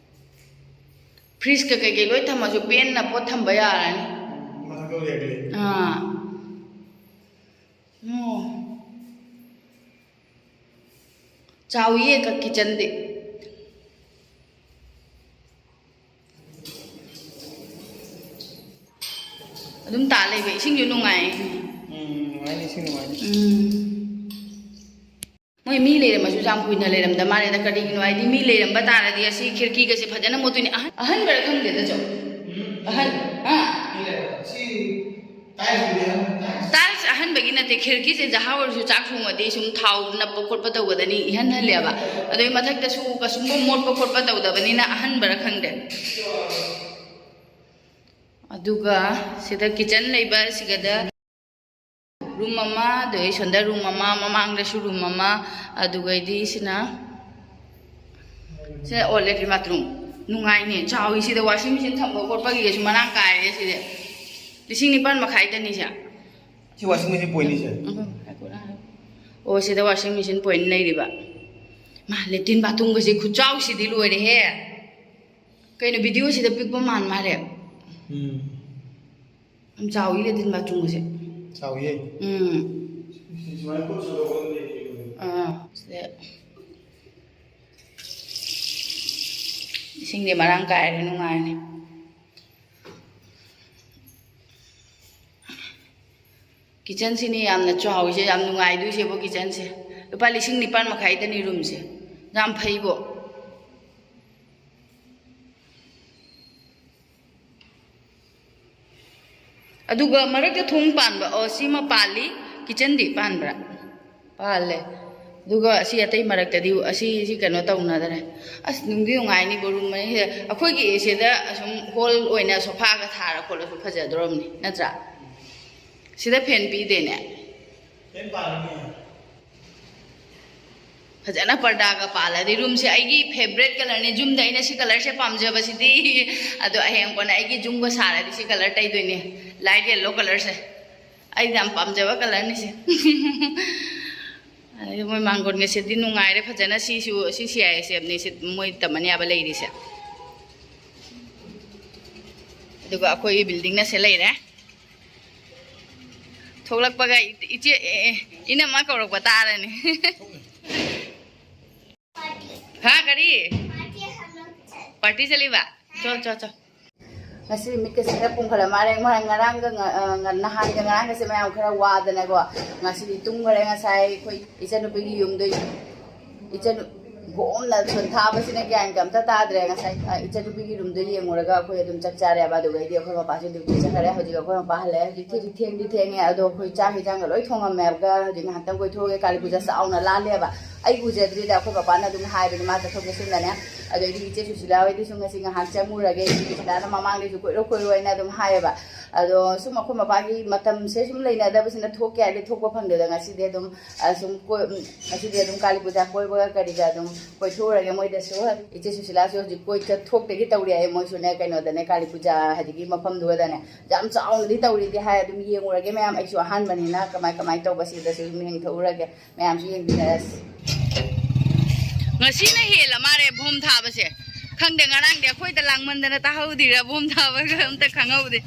ꯐ꯭ꯔꯤꯖꯀ ꯀꯩꯀꯩ ꯂꯣꯏ ꯊꯝꯃꯁꯨ ꯄꯦꯟꯅ ꯄꯣꯠ ꯊꯝꯕ ꯌꯥꯔꯅꯤ꯫ ꯃꯊꯛꯇ ꯂꯩꯔꯦ꯫ ꯑꯥ꯫ ꯑꯣ꯫ ꯆꯥꯎꯏꯌꯦ ꯀ-, ꯀꯤꯠꯆꯟꯗꯤ꯫ ꯑꯗꯨꯝ ꯇꯥ ꯂꯩꯕ, ꯏꯁꯤꯡꯁꯨ ꯅꯨꯡꯉꯥꯏ꯫ ꯎꯝ, ꯅꯨꯡꯉꯥꯏꯅꯤ, ꯏꯁꯤꯡ ꯅꯨꯡꯉꯥꯏꯅꯤ꯫ ꯎꯝ꯫ ꯃꯣꯏ ꯃꯤ ꯂꯩꯔꯝꯃꯁꯨ ꯌꯥꯝ ꯀꯨꯏꯅ ꯂꯩꯔꯝꯗ ꯃꯥꯜꯂꯦꯗ꯫ ꯀꯔꯤꯒꯤꯅꯣ ꯍꯥꯏꯗꯤ, ꯃꯤ ꯂꯩꯔꯝꯕ ꯇꯥꯔꯗꯤ ꯑꯁꯤ ꯈꯤꯔꯀꯤꯒꯁꯦ ꯐꯖꯅ ꯃꯣꯠꯇꯣꯏꯅꯤ꯫ ꯑꯍꯟ-, ꯑꯍꯟꯕꯔ ꯈꯪꯗꯦꯗ, ꯆꯧ꯫ ꯎꯝ꯫ ꯑꯍꯟ-, ꯍꯥ? ꯃꯤ ꯂꯩꯔꯝꯃ-, ꯁꯤ ꯇꯥꯏꯜꯁ ꯑꯣꯏꯗꯣꯏꯅꯤ, ꯇꯥꯏꯜꯁ꯫ ꯇꯥꯏꯜꯁ ꯑꯍꯟꯕꯒꯤ ꯅꯠꯇꯦ, ꯈꯤꯔꯀꯤꯁꯦ ꯖꯍꯥ ꯑꯣꯏꯔꯁꯨ ꯆꯥꯛ ꯊꯣꯡꯉꯗꯤ ꯁꯨꯝ ꯊꯥꯎ ꯅꯞꯄ ꯈꯣꯠꯄ ꯇꯧꯒꯗꯅꯤ, ꯏꯍꯟ ꯍꯜꯂꯦꯕ꯫ ꯑꯗꯨꯏ ꯃꯊꯛꯇꯁꯨ ꯀꯩꯁꯨꯝꯕ ꯃꯣꯠꯄ ꯈꯣꯠꯄ ꯇꯧꯗꯕꯅꯤꯅ ꯑꯍꯟꯕꯔ ꯈꯪꯗꯦ꯫ ꯑꯗꯨꯒ ꯁꯤꯗ ꯀꯤꯠꯆꯟ ꯂꯩꯕ, ꯁꯤꯒꯗ ꯔꯨꯝ ꯑꯃ, ꯑꯗꯨꯗꯩ ꯁꯣꯝꯗ ꯔꯨꯝ ꯑꯃ, ꯃꯃꯥꯡꯗꯁꯨ ꯔꯨꯝ ꯑꯃ, ꯑꯗꯨꯒꯩꯗꯤ ꯁꯤꯅ, ꯁꯤꯅ ꯑꯣ, ꯂꯦꯇ꯭ꯔꯤꯟ ꯕꯥꯊꯔꯨꯝ꯫ ꯅꯨꯡꯉꯥꯏꯅꯦ, ꯆꯥꯎꯏ꯫ ꯁꯤꯗ ꯋꯥꯁꯤꯡ ꯃꯦꯆꯤꯟ ꯊꯝꯕ ꯈꯣꯠꯄꯒꯤꯁꯨ ꯃꯔꯥꯡ ꯀꯥꯏꯔꯦ ꯁꯤꯗꯤ꯫ ꯂꯤꯁꯤꯡ ꯅꯤꯄꯥꯟ ꯃꯈꯥꯏꯗꯅꯤ ꯁꯦ꯫ ꯁꯤ ꯋꯥꯁꯤꯡ ꯃꯦꯆꯤꯟ ꯄꯣꯏꯟꯅꯤ ꯁꯦ꯫ ꯎꯝ, ꯍꯥꯏꯈꯣ, ꯅꯪ ꯍꯥꯏꯈꯣ꯫ ꯑꯣ, ꯁꯤꯗ ꯋꯥꯁꯤꯡ ꯃꯦꯆꯤꯟ ꯄꯣꯏꯟ ꯂꯩꯔꯤꯕ꯫ ꯃꯥ, ꯂꯦꯇ꯭ꯔꯤꯟ ꯕꯥꯊꯔꯨꯝꯒꯁꯦ ꯈꯨꯆꯥꯎꯁꯤꯗꯤ ꯂꯣꯏꯔꯦꯍꯦ꯫ ꯀꯩꯅꯣ, ꯚꯤꯗꯤꯑꯣꯁꯤꯗ ꯄꯤꯛꯄ ꯃꯥꯟ ꯃꯥꯜꯂꯦ꯫ ꯎꯝ꯫ ꯌꯥꯝ ꯆꯥꯎꯏ ꯂꯦꯇ꯭ꯔꯤꯟ ꯕꯥꯊꯔꯨꯝꯒꯁꯦ꯫ ꯆꯥꯎꯏꯌꯦ꯫ ꯎꯝ꯫ ꯁꯤ ꯁꯨꯃꯥꯏꯅ ꯈꯨꯠ ꯁꯨꯗꯣꯛꯄ ꯑꯗꯨꯝ ꯂꯩꯇꯦ꯫ ꯑꯥ, ꯁꯤꯗ꯫ ꯏꯁꯤꯡꯗꯤ ꯃꯔꯥꯡ ꯀꯥꯏꯔꯦ, ꯅꯨꯡꯉꯥꯏꯔꯅꯤ꯫ ꯀꯤꯠꯆꯟꯁꯤꯅꯤ ꯌꯥꯝꯅ ꯆꯥꯎꯋꯤꯁꯦ, ꯌꯥꯝ ꯅꯨꯡꯉꯥꯏꯗꯣꯏꯁꯦꯕꯣ ꯀꯤꯠꯆꯟꯁꯦ꯫ ꯂꯨꯄꯥ ꯂꯤꯁꯤꯡ ꯅꯤꯄꯥꯟ ꯃꯈꯥꯏꯗꯅꯤ ꯔꯨꯝꯁꯦ꯫ ꯌꯥꯝ ꯐꯩꯕꯣ꯫ ꯑꯗꯨꯒ ꯃꯔꯛꯇ ꯊꯣꯡ ꯄꯥꯟꯕ, ꯑꯣ, ꯁꯤꯃ ꯄꯥꯜꯂꯤ꯫ ꯀꯤꯠꯆꯟꯗꯤ ꯄꯥꯟꯕ꯭ꯔꯥ? ꯄꯥꯜꯂꯦ꯫ ꯑꯗꯨꯒ ꯑꯁꯤ ꯑꯇꯩ ꯃꯔꯛꯇꯗꯤ ꯑꯁꯤ, ꯁꯤ ꯀꯩꯅꯣ ꯇꯧꯅꯗ꯭ꯔꯦ꯫ ꯑꯁ, ꯅꯨꯡꯗꯤ ꯅꯨꯡꯉꯥꯏꯅꯤꯕꯣ ꯔꯨꯝ ꯑꯅꯤꯁꯦ꯫ ꯑꯩꯈꯣꯏꯒꯤ ꯁꯤꯗ ꯑꯁꯨꯝ ꯍꯣꯜ ꯑꯣꯏꯅ ꯁꯣꯐꯥꯒ ꯊꯥꯔ ꯈꯣꯠꯂꯁꯨ ꯐꯖꯗ꯭ꯔꯣꯝꯅꯤ, ꯅꯠꯇ꯭ꯔꯥ? ꯁꯤꯗ ꯐꯦꯟ ꯄꯤꯗꯦꯅꯦ꯫ ꯐꯦꯟ ꯄꯥꯜꯂꯤꯅꯦ꯫ ꯐꯖꯅ ꯄꯔꯗꯥꯒ ꯄꯥꯜꯂꯗꯤ ꯔꯨꯝꯁꯦ ꯑꯩꯒꯤ ꯐꯦꯕꯔꯦꯠ ꯀꯂꯔꯅꯦ꯫ ꯌꯨꯝꯗ ꯑꯩꯅ ꯁꯤ ꯀꯂꯔꯁꯦ ꯄꯥꯝꯖꯕꯁꯤꯗꯤ꯫ ꯑꯗꯣ ꯑꯍꯌꯦꯡ ꯀꯣꯟꯅ ꯑꯩꯒꯤ ꯌꯨꯝꯒ ꯁꯥꯔꯗꯤ ꯁꯤ ꯀꯂꯔ ꯇꯩꯗꯣꯏꯅꯦ, ꯂꯥꯏꯠ ꯌꯦꯜꯂꯣ ꯀꯂꯔꯁꯦ꯫ ꯑꯩꯅ ꯌꯥꯝ ꯄꯥꯝꯖꯕ ꯀꯂꯔꯅꯤ ꯁꯦ꯫ ꯑꯗꯩ ꯃꯣꯏ ꯃꯥꯡꯒꯣꯟꯒꯁꯦꯗꯤ ꯅꯨꯡꯉꯥꯏꯔꯦ ꯐꯖꯅ꯫ ꯁꯤꯁꯨ ꯁꯤ ꯁꯤ ꯑꯥꯏ ꯑꯦꯁ ꯑꯦꯐꯅꯤ ꯁꯤ ꯃꯣꯏ ꯇꯝꯃꯅꯤ ꯍꯥꯏꯕ ꯂꯩꯔꯤꯁꯦ꯫ ꯑꯗꯨꯒ ꯑꯩꯈꯣꯏꯒꯤ ꯕꯤꯜꯗꯤꯡꯅ ꯁꯤ ꯂꯩꯔꯦ꯫ ꯊꯣꯛꯂꯛꯄꯒ ꯏ-, ꯏꯆꯦ, ꯑꯦ, ꯑꯦ, ꯏꯅꯝꯃ ꯀꯧꯔꯛꯄ ꯇꯥꯔꯅꯤ꯫ ꯍꯥ, ꯀꯔꯤ? ꯄꯥꯔꯇꯤ ꯆꯠꯂꯤꯕ? ꯆꯣ, ꯆꯣ, ꯆꯣ꯫ ꯉꯁꯤ ꯃꯤꯠꯀꯁꯦ ꯈꯔ ꯄꯨꯝꯈꯠꯂ ꯃꯥꯜꯂꯦ꯫ ꯉꯔꯥꯡ-, ꯉꯔꯥꯡꯒ ꯉ-, ꯑ, ꯉ-, ꯅꯍꯥꯟꯒ ꯉꯔꯥꯡꯒꯁꯦ ꯃꯌꯥꯝ ꯈꯔ ꯋꯥꯗꯅꯀꯣ꯫ ꯉꯁꯤꯗꯤ ꯇꯨꯝꯈꯔꯦ꯫ ꯉꯁꯥꯏ ꯑꯩꯈꯣꯏ ꯏꯆꯟꯅꯨꯄꯤꯒꯤ ꯌꯨꯝꯗ ꯏꯆꯟ ꯕꯣꯝꯅ ꯁꯨꯝ ꯊꯥꯕꯁꯤꯅ ꯒ꯭ꯌꯥꯟꯒ ꯑꯝꯇ ꯇꯥꯗ꯭ꯔꯦ꯫ ꯉꯁꯥꯏ, ꯑ, ꯏꯆꯟꯅꯨꯄꯤꯒꯤ ꯔꯨꯝꯗꯣ ꯌꯦꯡꯉꯨꯔꯒ ꯑꯩꯈꯣꯏ ꯑꯗꯨꯝ ꯆꯥꯛ ꯆꯥꯔꯦꯕ꯫ ꯑꯗꯨꯒꯩꯗꯤ ꯑꯩꯈꯣꯏ ꯃꯄꯥꯁꯨ ꯗ꯭ꯌꯨꯇꯤ ꯆꯠꯈ꯭ꯔꯦ꯫ ꯍꯧꯖꯤꯛ ꯑꯩꯈꯣꯏ ꯃꯄꯥ ꯍꯜꯂꯛꯑꯦ꯫ ꯍꯧꯖꯤꯛ ꯊꯦꯡꯗꯤ ꯊꯦꯡꯉꯦ, ꯑꯗꯣ ꯑꯩꯈꯣꯏ ꯆꯥꯛ ꯍꯤꯟꯖꯥꯡꯒ ꯂꯣꯏ ꯊꯣꯡꯉꯝꯃꯦꯕ꯫ ꯍꯧꯖꯤꯛ ꯉꯥꯏꯍꯥꯛꯇꯪ ꯀꯣꯏꯊꯣꯛꯑꯒꯦ꯫ ꯀꯥꯂꯤ ꯄꯨꯖꯥ ꯆꯥꯎꯅ ꯂꯥꯜꯂꯦꯕ꯫ ꯑꯩ ꯎꯖꯗ꯭ꯔꯤꯗ, ꯑꯩꯈꯣꯏ ꯄꯄꯥꯅ ꯑꯗꯨꯝ ꯍꯥꯏꯕꯅꯦ, ꯃꯥ ꯆꯠꯊꯣꯛ ꯆꯠꯁꯤꯟꯗꯅꯦ꯫ ꯑꯗꯩꯗꯤ ꯏꯆꯦ ꯁꯨꯁꯤꯂꯥ ꯍꯣꯏꯗꯁꯨ ꯉꯁꯤ ꯉꯥꯏꯍꯥꯛ ꯆꯪꯉꯨꯔꯒꯦ, ꯏꯆꯦ ꯁꯨꯁꯤꯂꯥꯅ ꯃꯃꯥꯡꯗꯩꯁꯨ ꯀꯣꯏꯔꯣ ꯀꯣꯏꯔꯣ ꯍꯥꯏꯅ ꯑꯗꯨꯝ ꯍꯥꯏꯌꯦꯕ꯫ ꯑꯗꯣ ꯁꯨꯝ ꯑꯩꯈꯣꯏ ꯃꯄꯥꯒꯤ ꯃꯇꯝꯁꯦ ꯁꯨꯝ ꯂꯩꯅꯗꯕꯁꯤꯅ ꯊꯣꯛꯀꯦ ꯍꯥꯏꯗꯤ ꯊꯣꯛꯄ ꯐꯪꯗꯦꯗ꯫ ꯉꯁꯤꯗꯤ ꯑꯗꯨꯝ, ꯑ, ꯁꯨꯝ ꯀꯣꯏ-, ꯎꯝ, ꯉꯁꯤꯗꯤ ꯑꯗꯨꯝ ꯀꯥꯂꯤ ꯄꯨꯖꯥ ꯀꯣꯏꯕꯒ ꯀꯔꯤꯒ ꯑꯗꯨꯝ ꯀꯣꯏꯊꯣꯛꯎꯔꯒꯦ ꯃꯣꯏꯗꯁꯨ꯫ ꯏꯆꯦ ꯁꯨꯁꯤꯂꯥꯁꯨ ꯍꯧꯖꯤꯛ ꯀꯣꯏ ꯆꯠꯊꯣꯛꯇꯒꯤ ꯇꯧꯔꯤ ꯍꯥꯏꯌꯦ꯫ ꯃꯣꯏꯁꯨꯅꯦ ꯀꯩꯅꯣꯗꯅꯦ, ꯀꯥꯂꯤ ꯄꯨꯖꯥ ꯍꯧꯖꯤꯛꯀꯤ ꯃꯐꯝꯗꯨꯒꯗꯅꯦ ꯌꯥꯝ ꯆꯥꯎꯅꯗꯤ ꯇꯧꯔꯤꯗꯤ ꯍꯥꯏ꯫ ꯑꯗꯨꯝ ꯌꯦꯡꯉꯨꯔꯒꯦ ꯃꯌꯥꯝ, ꯑꯩꯁꯨ ꯑꯍꯥꯟꯕꯅꯤꯅ ꯀꯃꯥꯏ ꯀꯃꯥꯏ ꯇꯧꯕ ꯁꯤꯗꯁꯨ ꯑꯗꯨꯝ ꯌꯦꯡꯊꯣꯛꯎꯔꯒꯦ꯫ ꯃꯌꯥꯝꯁꯨ ꯌꯦꯡꯕꯤꯔꯁꯤ꯫ ꯉꯁꯤꯅ ꯍꯦꯜꯂ ꯃꯥꯜꯂꯦ ꯕꯣꯝ ꯊꯥꯕꯁꯦ꯫ ꯈꯪꯗꯦ, ꯉꯔꯥꯡꯗꯤ ꯑꯩꯈꯣꯏꯗ ꯂꯥꯡꯃꯟꯗꯅ ꯇꯥꯍꯧꯗꯤꯔ ꯕꯣꯝ ꯊꯥꯕꯒ ꯑꯝꯇ ꯈꯪꯍꯧꯗꯦ꯫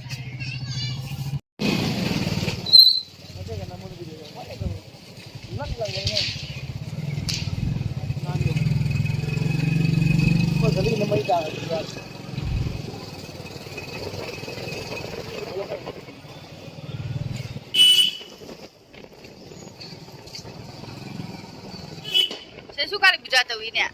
ꯁꯤꯗꯁꯨ ꯀꯥꯂꯤ ꯄꯨꯖꯥ ꯇꯧꯏꯅꯦ꯫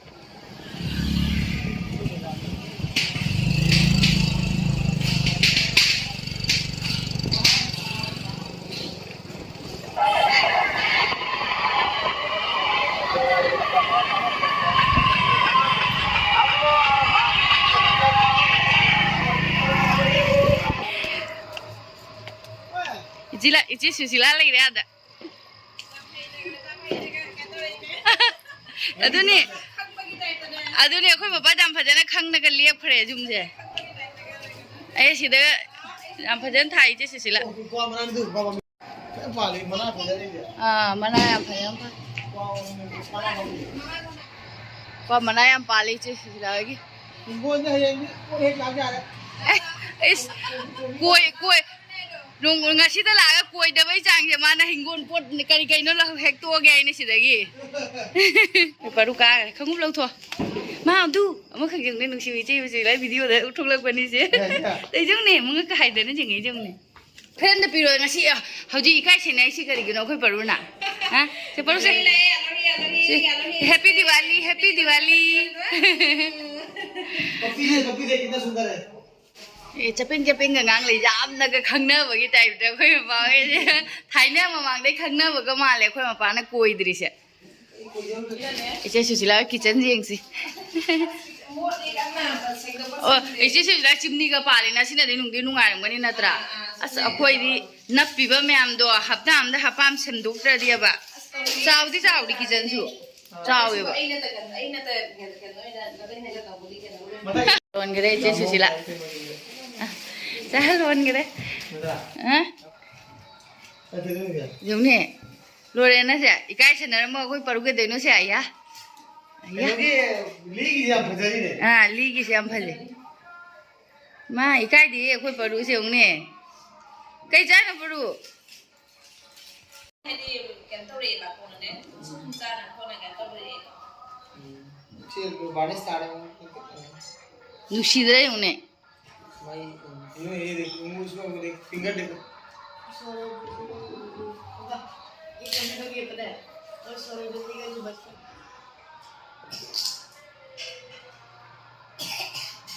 ꯏꯆꯦ ꯂꯥ-, ꯏꯆꯦ ꯁꯨꯁꯤꯂꯥ ꯂꯩꯔꯦ ꯑꯥꯗ꯫ ꯑꯗꯨꯅꯤ, ꯑꯗꯨꯅꯤ, ꯑꯩꯈꯣꯏ ꯕꯕꯥꯗ ꯌꯥꯝ ꯐꯖꯅ ꯈꯪꯅꯒ ꯂꯦꯞꯈ꯭ꯔꯦ ꯌꯨꯝꯁꯦ꯫ ꯑꯩ ꯁꯤꯗ ꯌꯥꯝ ꯐꯖꯅ ꯊꯥꯏ ꯏꯆꯦ ꯁꯨꯁꯤꯂꯥ꯫ ꯑꯥ, ꯃꯅꯥ ꯌꯥꯝ ꯐꯖꯅ ꯄꯥꯜꯂꯤ꯫ ꯀꯣ, ꯃꯅꯥ ꯌꯥꯝ ꯄꯥꯜꯂꯤ ꯏꯆꯦ ꯁꯨꯁꯤꯂꯥꯒꯤ꯫ ꯍꯤꯡꯒꯣꯜꯗ ꯍꯌꯦꯡꯗꯤ ꯄꯣꯠ ꯍꯦꯛ ꯂꯥꯛ ꯌꯥꯔꯦ꯫ ꯑꯦ, ꯏꯁ, ꯀꯣꯏ, ꯀꯣꯏ-, ꯅꯣꯡ-, ꯉꯁꯤꯗ ꯂꯥꯛꯑꯒ ꯀꯣꯏꯗꯕꯩ ꯆꯥꯡꯁꯦ ꯃꯥꯅ ꯍꯤꯡꯒꯣꯜ ꯄꯣꯠ ꯀꯔꯤ ꯀꯩꯅꯣ ꯂꯧ-, ꯍꯦꯛꯇꯣꯛꯑꯒꯦ ꯑꯩꯅ ꯁꯤꯗꯒꯤ꯫ ꯄꯔꯨ ꯀꯥꯈ꯭ꯔꯦ, ꯈꯣꯡꯎꯞ ꯂꯧꯊꯣꯛ꯫ ꯃꯥ ꯑꯗꯨ ꯑꯃꯈꯛ ꯌꯦꯡꯅꯦ, ꯅꯨꯡꯁꯤꯕ ꯏꯆꯦ ꯏꯕꯨꯆꯦ ꯂꯥꯏ ꯚꯤꯗꯤꯑꯣꯗ ꯎꯠꯊꯣꯛꯂꯛꯄꯅꯤꯁꯦ꯫ ꯌꯥꯏ, ꯌꯥꯏ꯫ ꯂꯩꯖꯧꯅꯦ, ꯃꯉꯛꯀ ꯍꯥꯏꯗꯅ ꯌꯦꯡꯉꯦ, ꯌꯦꯡꯉꯨꯅꯦ꯫ ꯐ꯭ꯔꯦꯟꯗ ꯄꯤꯔꯣ ꯉꯁꯤ, ꯑ, ꯍꯧꯖꯤꯛ ꯏꯀꯥꯏ ꯁꯦꯡꯅꯩꯁꯤ ꯀꯔꯤꯒꯤꯅꯣ ꯑꯩꯈꯣꯏ ꯄꯔꯨꯅ? ꯍꯥ? ꯁꯦ, ꯄꯔꯨꯁꯦ꯫ ꯁꯤ, Happy Diwali, Happy Diwali꯫ ꯄꯛꯄꯤꯗꯦ, ꯄꯛꯄꯤꯗꯦ, ꯈꯤꯇ ꯁꯨꯝ ꯇꯧꯔꯦ꯫ ꯑꯦ, ꯆꯄꯦꯡ ꯆꯄꯦꯡꯒ ꯉꯥꯡ ꯂꯩ, ꯌꯥꯝꯅꯒ ꯈꯪꯅꯕꯒꯤ ꯇꯥꯏꯞꯇ ꯑꯩꯈꯣꯏ ꯃꯄꯥ ꯍꯣꯏꯁꯦ꯫ ꯊꯥꯏꯅ ꯃꯃꯥꯡꯗꯩ ꯈꯪꯅꯕꯒ ꯃꯥꯜꯂꯦ ꯑꯩꯈꯣꯏ ꯃꯄꯥꯅ ꯀꯣꯏꯗ꯭ꯔꯤꯁꯦ꯫ ꯏꯆꯦ ꯁꯨꯁꯤꯂꯥ ꯀꯤꯆꯟ ꯌꯦꯡꯁꯤ꯫ ꯑꯣ, ꯏꯆꯦ ꯁꯨꯁꯤꯂꯥ ꯆꯤꯝꯅꯤꯒ ꯄꯥꯜꯂꯤꯅ, ꯁꯤꯅꯗꯤ ꯅꯨꯡꯗꯤ ꯅꯨꯡꯉꯥꯏꯔꯝꯒꯅꯤ ꯅꯠꯇ꯭ꯔꯥ? ꯑꯁ, ꯑꯩꯈꯣꯏꯗꯤ ꯅꯞꯄꯤꯕ ꯃꯌꯥꯝꯗꯣ ꯍꯞꯇꯥ ꯑꯃꯗ ꯍꯞꯄꯥ ꯑꯃ ꯁꯦꯝꯗꯣꯛꯇ꯭ꯔꯗꯤꯕ꯫ ꯆꯥꯎꯗꯤ ꯆꯥꯎꯔꯤ ꯀꯤꯆꯟꯁꯨ꯫ ꯆꯥꯎꯋꯦꯕ꯫ ꯑꯩꯅ ꯇ-, ꯑꯩꯅ ꯇ-, ꯀꯩꯅꯣ ꯑꯣꯏꯅ, ꯀꯩꯅꯣ ꯑꯣꯏꯅ꯫ ꯂꯣꯟꯈ꯭ꯔꯦ ꯏꯆꯦ ꯁꯨꯁꯤꯂꯥ꯫ ꯆꯥ ꯂꯣꯟꯈ꯭ꯔꯦ꯫ ꯑ? ꯌꯦꯡꯉꯨꯅꯦ꯫ ꯂꯣꯔꯦꯟꯅꯁꯦ ꯏꯀꯥꯏ ꯁꯦꯟꯅꯔꯝꯃꯣ, ꯑꯩꯈꯣꯏ ꯄꯔꯨ ꯀꯩꯗꯧꯅꯣ ꯁꯦ, ꯑꯌꯥ꯫ ꯑꯌꯥ꯫ ꯀꯩꯅꯣꯒꯤ ꯂꯤꯒꯤꯁꯦ ꯌꯥꯝ ꯐꯖꯔꯤꯅꯦ꯫ ꯑꯥ, ꯂꯤꯒꯤꯁꯦ ꯌꯥꯝ ꯐꯖꯩ꯫ ꯃꯥ ꯏꯀꯥꯏꯗꯤꯌꯦ, ꯑꯩꯈꯣꯏ ꯄꯔꯨꯁꯦ ꯌꯦꯡꯉꯨꯅꯦ꯫ ꯀꯩ ꯆꯥꯏꯅꯣ ꯄꯔꯨ? ꯍꯥꯏꯗꯤ ꯀꯩꯅꯣ ꯇꯧꯔꯛꯑꯦꯕ, ꯀꯣꯟꯅꯅꯦ ꯁꯨꯝ ꯆꯥꯅ ꯈꯣꯠꯅ ꯀꯩꯅꯣ ꯇꯧꯔꯛꯑꯦ꯫ ꯎꯝ꯫ ꯁꯤ varnish ꯇꯥꯔꯦ꯫ ꯅꯨꯡꯁꯤꯗ꯭ꯔꯥ ꯌꯦꯡꯉꯨꯅꯦ꯫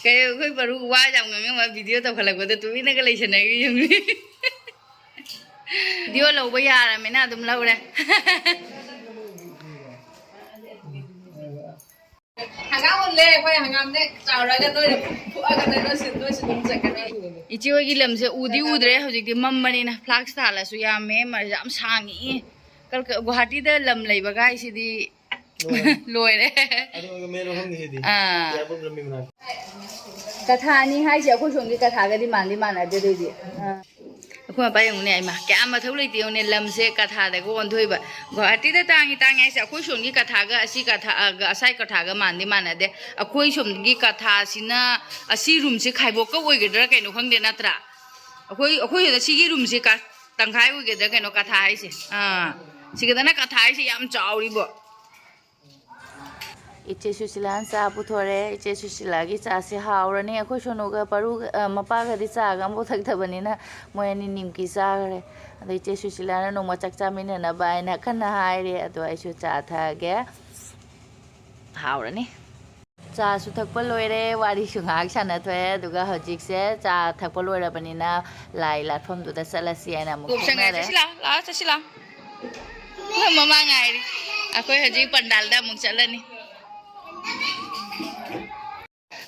ꯀꯩ ꯑꯩꯈꯣꯏ ꯕꯔꯨ ꯋꯥ ꯌꯥꯝ ꯉꯥꯡꯉꯝꯃ ꯚꯤꯗꯤꯑꯣ ꯇꯧꯈꯠꯂꯛꯄꯗ ꯇꯨꯃꯤꯟꯅꯒ ꯂꯩꯁꯟꯅꯈ꯭ꯔꯤ ꯌꯦꯡꯉꯨꯅꯦ꯫ ꯚꯤꯗꯤꯑꯣ ꯂꯧꯕ ꯌꯥꯔꯃꯤꯅ ꯑꯗꯨꯝ ꯂꯧꯔꯦ꯫ ꯍꯪꯒꯥꯝ ꯍꯨꯜꯂꯦ ꯑꯩꯈꯣꯏ꯫ ꯍꯪꯒꯥꯝꯅꯦ ꯆꯥꯎꯔꯒ ꯅꯣꯏꯅ ꯐꯨꯛꯑꯒ ꯅꯣꯏꯁꯨ, ꯅꯣꯏꯁꯨ ꯑꯗꯨꯝ ꯆꯠꯀꯅꯤ꯫ ꯏꯆꯦ ꯍꯣꯏꯒꯤ ꯂꯝꯁꯦ ꯎꯗꯤ ꯎꯗ꯭ꯔꯦ ꯍꯧꯖꯤꯛꯇꯤ, ꯃꯝꯕꯅꯤꯅ꯫ ꯐ꯭ꯂꯥꯛꯁ ꯊꯥꯜꯂꯁꯨ ꯌꯥꯝꯃꯦ, ꯃ-, ꯌꯥꯝ ꯁꯥꯡꯉꯤ꯫ ꯀꯜꯀ-, ꯒꯨꯋꯥꯍꯥꯇꯤꯗ ꯂꯝ ꯂꯩꯕ ꯒꯥꯏꯁꯤꯗꯤ ꯂꯣꯏꯔꯦ꯫ ꯂꯣꯏꯔꯦ꯫ ꯑꯗꯨꯒ ꯃꯦꯟ ꯃꯐꯝꯅꯤ ꯁꯤꯗꯤ꯫ ꯑꯥ꯫ ꯑꯦꯌꯥꯔꯄꯣꯔꯠ ꯂꯝꯕꯤ ꯃꯅꯥꯛꯇ꯫ ꯀꯊꯥꯅꯤ ꯍꯥꯏꯁꯦ ꯑꯩꯈꯣꯏ ꯁꯣꯝꯒꯤ ꯀꯊꯥꯒꯗꯤ ꯃꯥꯟꯗꯤ ꯃꯥꯟꯅꯗꯦ ꯑꯗꯨꯏꯗꯤ꯫ ꯑꯥ꯫ ꯑꯩꯈꯣꯏ ꯃꯄꯥ ꯌꯦꯡꯉꯨꯅꯦ, ꯏꯃꯥ, ꯀꯌꯥ ꯃꯊꯧ ꯂꯩꯇꯦ ꯌꯦꯡꯉꯨꯅꯦ, ꯂꯝꯁꯦ ꯀꯊꯥꯗꯒ ꯑꯣꯟꯊꯣꯛꯏꯕ꯫ ꯒꯨꯋꯥꯍꯥꯇꯤꯗ ꯇꯥꯡꯉꯤ ꯇꯥꯡꯉꯤ ꯍꯥꯏꯁꯦ ꯑꯩꯈꯣꯏ ꯁꯣꯝꯒꯤ ꯀꯊꯥꯒ ꯑꯁꯤ ꯀꯊꯥꯒ, ꯑꯁꯥꯏ ꯀꯊꯥꯒ ꯃꯥꯟꯗꯤ ꯃꯥꯟꯅꯗꯦ꯫ ꯑꯩꯈꯣꯏ ꯁꯣꯝꯒꯤ ꯀꯊꯥꯁꯤꯅ ꯑꯁꯤ ꯔꯨꯝꯁꯦ ꯈꯥꯏꯕꯣꯛꯀ ꯑꯣꯏꯒꯗ꯭ꯔꯥ ꯀꯩꯅꯣ ꯈꯪꯗꯦ, ꯅꯠꯇ꯭ꯔꯥ? ꯑꯩꯈꯣꯏ, ꯑꯩꯈꯣꯏ ꯁꯤꯗ ꯁꯤꯒꯤ ꯔꯨꯝꯁꯦ ꯀ-, ꯇꯪꯈꯥꯏ ꯑꯣꯏꯒꯗ꯭ꯔꯥ ꯀꯩꯅꯣ ꯀꯊꯥ ꯍꯥꯏꯁꯦ꯫ ꯑꯥ, ꯁꯤꯒꯗꯅ ꯀꯊꯥ ꯍꯥꯏꯁꯦ ꯌꯥꯝ ꯆꯥꯎꯔꯤꯕꯣ꯫ ꯏꯆꯦ ꯁꯨꯁꯤꯂꯥꯅ ꯆꯥ ꯄꯨꯊꯣꯔꯦ꯫ ꯏꯆꯦ ꯁꯨꯁꯤꯂꯥꯒꯤ ꯆꯥꯁꯦ ꯍꯥꯎꯔꯅꯤ꯫ ꯑꯩꯈꯣꯏ ꯁꯣꯅꯨꯒ ꯄꯔꯨꯒ, ꯑ, ꯃꯄꯥꯒꯗꯤ ꯆꯥꯒ ꯑꯃꯐꯥꯎ ꯊꯛꯇꯕꯅꯤꯅ ꯃꯣꯏ ꯑꯅꯤ ꯅꯤꯝꯀꯤ ꯆꯥꯈ꯭ꯔꯦ꯫ ꯑꯗꯣ ꯏꯆꯦ ꯁꯨꯁꯤꯂꯥꯅ ꯅꯣꯡꯃ ꯆꯥꯛ ꯆꯥꯃꯤꯟꯅꯅꯕ ꯍꯥꯏꯅ ꯀꯟꯅ ꯍꯥꯏꯔꯦ꯫ ꯑꯗꯣ ꯑꯩꯁꯨ ꯆꯥ ꯊꯛꯑꯒꯦ꯫ ꯍꯥꯎꯔꯅꯤ꯫ ꯆꯥꯁꯨ ꯊꯛꯄ ꯂꯣꯏꯔꯦ, ꯋꯥꯔꯤꯁꯨ ꯉꯥꯏꯍꯥꯛ ꯁꯥꯟꯅꯊꯣꯛꯑꯦ, ꯑꯗꯨꯒ ꯍꯧꯖꯤꯛꯁꯦ ꯆꯥ ꯊꯛꯄ ꯂꯣꯏꯔꯕꯅꯤꯅ ꯂꯥꯏ ꯂꯥꯠꯐꯝꯗꯨꯗ ꯆꯠꯂꯁꯤ ꯍꯥꯏꯅ ꯑꯃꯨꯛ ꯀꯣꯛ ꯆꯪꯉꯦ꯫ ꯊꯣꯛꯅꯔꯦ꯫ ꯆꯠꯁꯤ ꯂꯥꯛꯑꯣ, ꯂꯥꯛꯑꯣ, ꯆꯠꯁꯤ ꯂꯥꯛꯑꯣ꯫ ꯑꯩꯈꯣꯏ ꯃꯃꯥ ꯉꯥꯏꯔꯤ꯫ ꯑꯩꯈꯣꯏ ꯍꯧꯖꯤꯛ ꯄꯟꯗꯥꯜꯗ ꯑꯃꯨꯛ ꯆꯠꯂꯅꯤ꯫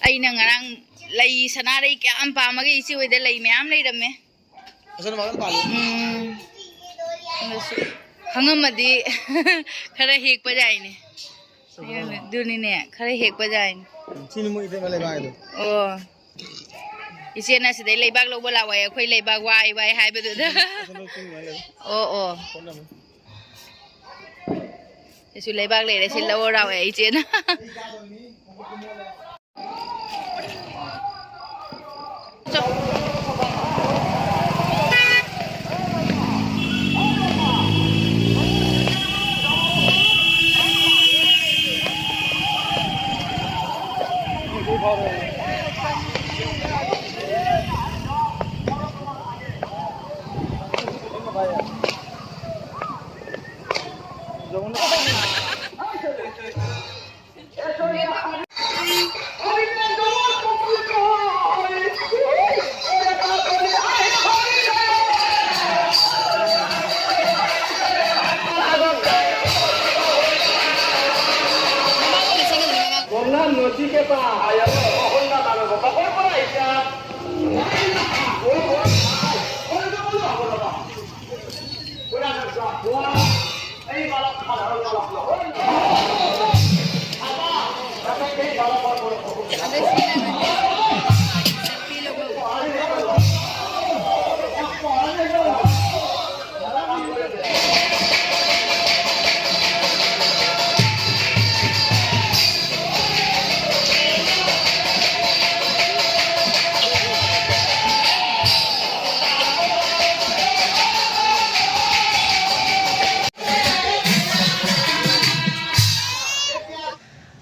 ꯑꯩꯅ ꯉꯔꯥꯡ ꯂꯩ, ꯁꯅꯥꯔꯩ ꯀꯌꯥꯝ ꯄꯥꯝꯃꯒꯦ, ꯏꯆꯦ ꯍꯣꯏꯗ ꯂꯩ ꯃꯌꯥꯝ ꯂꯩꯔꯝꯃꯦ꯫ ꯑꯁꯣꯝ ꯃꯥꯡꯗ ꯄꯥꯜꯂꯤ꯫ ꯎꯝ꯫ ꯑꯗꯨꯁꯨ ꯈꯪꯉꯝꯃꯗꯤ ꯈꯔ ꯍꯦꯛꯄ ꯌꯥꯏꯅꯦ꯫ ꯑꯗꯨꯅꯤꯅꯦ, ꯈꯔ ꯍꯦꯛꯄ ꯌꯥꯏꯅꯦ꯫ ꯁꯤꯅꯤ ꯃꯣꯏ ꯏꯇꯩꯃ ꯂꯩꯕꯥꯛ ꯍꯥꯏꯗꯣ꯫ ꯑꯣ꯫ ꯏꯆꯦꯅ ꯁꯤꯗꯩ ꯂꯩꯕꯥꯛ ꯂꯧꯕ ꯂꯥꯛꯑꯣ ꯍꯥꯏ, ꯑꯩꯈꯣꯏ ꯂꯩꯕꯥꯛ ꯋꯥꯏ ꯋꯥꯏ ꯍꯥꯏꯕꯗꯨꯗ꯫ ꯑꯁꯣꯝꯗ ꯆꯤꯡ ꯂꯣꯏ ꯂꯩ꯫ ꯑꯣ, ꯑꯣ꯫ ꯄꯣꯠ ꯑꯃ꯫ ꯁꯤꯁꯨ ꯂꯩꯕꯥꯛ ꯂꯩꯔꯦ, ꯁꯤ ꯂꯧꯔ ꯂꯥꯛꯑꯣ ꯍꯥꯏ ꯏꯆꯦꯅ꯫ গঙ্গা নদীকে পার।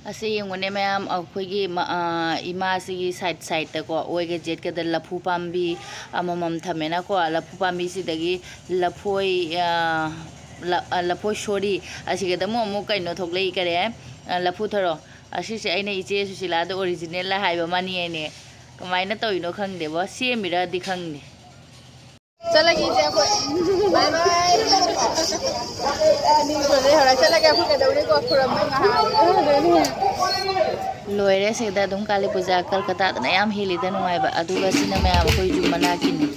ꯑꯁꯤ ꯌꯦꯡꯉꯨꯅꯦ ꯃꯌꯥꯝ, ꯑꯩꯈꯣꯏꯒꯤ ꯃ-, ꯑ, ꯏꯃꯥꯁꯤꯒꯤ side sideꯇꯀꯣ, ꯑꯣꯏꯒ ꯖꯦꯠꯀꯗ ꯂꯐꯨ ꯄꯥꯝꯕꯤ ꯑꯃꯃꯝ ꯊꯝꯃꯦꯅꯀꯣ꯫ ꯂꯐꯨ ꯄꯥꯝꯕꯤꯁꯤꯗꯒꯤ ꯂꯐꯣꯏ, ꯑ, ꯂ-, ꯑ, ꯂꯐꯣꯏ, sorry, ꯑꯁꯤꯒꯗ ꯑꯃꯨꯛ, ꯑꯃꯨꯛ ꯀꯩꯅꯣ ꯊꯣꯛꯂꯛꯏ, ꯀꯔꯤ, ꯑ, ꯂꯐꯨ ꯊꯔꯣ꯫ ꯑꯁꯤꯁꯦ ꯑꯩꯅ ꯏꯆꯦ ꯁꯨꯁꯤꯂꯥꯗ originalꯂ ꯍꯥꯏꯕ ꯃꯥꯅꯤ ꯍꯥꯏꯅꯦ꯫ ꯀꯃꯥꯏꯅ ꯇꯧꯔꯤꯅꯣ ꯈꯪꯗꯦꯕꯣ, ꯁꯦꯝꯃꯤꯔꯗꯤ ꯈꯪꯗꯦ꯫ ꯆꯠꯂꯒꯦ ꯏꯆꯦ ꯑꯩꯈꯣꯏ꯫ Bye bye꯫ ꯑꯅꯤ ꯁꯨꯔꯦ, ꯍꯧꯔ ꯆꯠꯂꯒꯦ ꯑꯩꯈꯣꯏ꯫ ꯀꯩꯗꯧꯅꯤꯀꯣ, ꯈꯨꯔꯝꯕꯩ ꯉꯥꯏꯍꯥꯛ꯫ ꯂꯣꯏꯔꯦ ꯁꯤꯗ ꯑꯗꯨꯝ ꯀꯥꯂꯤ ꯄꯨꯖꯥ ꯀꯜꯀꯇꯥꯗꯅ ꯌꯥꯝ ꯍꯦꯜꯂꯤꯗ ꯅꯨꯡꯉꯥꯏꯕ꯫ ꯑꯗꯨꯒ ꯁꯤꯅ ꯃꯌꯥꯝ ꯑꯩꯈꯣꯏ ꯌꯨꯝ ꯃꯅꯥꯛꯀꯤꯅꯤ꯫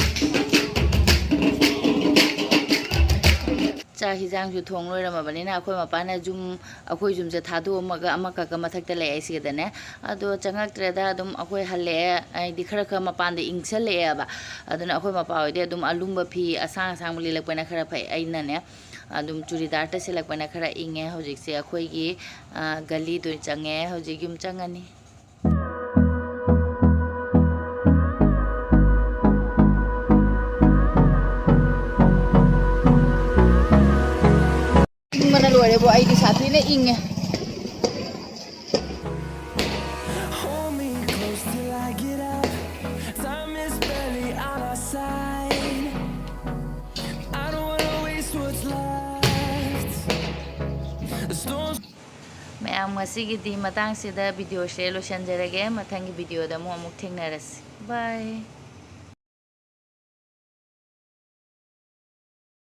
ꯆꯥꯛ ꯍꯤꯟꯖꯥꯡꯁꯨ ꯊꯣꯡ ꯂꯣꯏꯔꯝꯃꯕꯅꯤꯅ ꯑꯩꯈꯣꯏ ꯃꯄꯥꯅ ꯌꯨꯝ, ꯑꯩꯈꯣꯏ ꯌꯨꯝꯁꯦ ꯊꯥꯗꯣꯛꯑꯝꯃꯒ ꯑꯃꯈꯛꯀ ꯃꯊꯛꯇ ꯂꯩ ꯁꯤꯗꯅꯦ꯫ ꯑꯗꯣ ꯆꯪꯉꯛꯇ꯭ꯔꯦꯗ, ꯑꯗꯨꯝ ꯑꯩꯈꯣꯏ ꯍꯜꯂꯛꯑꯦ꯫ ꯍꯥꯏꯗꯤ ꯈꯔ ꯈꯔ ꯃꯄꯥꯟꯗ ꯏꯪꯁꯜꯂꯛꯑꯦꯕ꯫ ꯑꯗꯨꯅ ꯑꯩꯈꯣꯏ ꯃꯄꯥ ꯍꯣꯏꯗꯤ ꯑꯗꯨꯝ ꯑꯂꯨꯝꯕ ꯐꯤ ꯑꯁꯥꯡ ꯑꯁꯥꯡꯕ ꯂꯤꯠꯂꯛꯄꯅ ꯈꯔ ꯐꯩ꯫ ꯑꯩꯅꯅꯦ ꯑꯗꯨꯝ ꯆꯨꯔꯤꯗꯥꯔꯇ ꯁꯦꯠꯂꯛꯄꯅ ꯈꯔ ꯏꯪꯉꯦ꯫ ꯍꯧꯖꯤꯛꯁꯦ ꯑꯩꯈꯣꯏꯒꯤ, ꯑ, ꯒꯂꯤꯗꯣ ꯆꯪꯉꯦ꯫ ꯍꯧꯖꯤꯛ ꯌꯨꯝ ꯆꯪꯉꯅꯤ꯫ ꯏꯪꯕꯅ ꯂꯣꯏꯔꯦꯕꯣ, ꯑꯩꯗꯤ ꯁꯥꯊꯤꯅ ꯏꯪꯉꯦ꯫ Hold me close till I get up. Time is barely on our side. I don't wanna waste what's left. The storms ꯃꯌꯥꯝ, ꯉꯁꯤꯒꯤꯗꯤ ꯃꯇꯥꯡꯁꯤꯗ videoꯁꯦ ꯂꯣꯏꯁꯤꯟꯖꯔꯒꯦ꯫ ꯃꯊꯪꯒꯤ videoꯗ ꯑꯃꯨꯛ ꯑꯃꯨꯛ ꯊꯦꯡꯅꯔꯁꯤ꯫ Bye꯫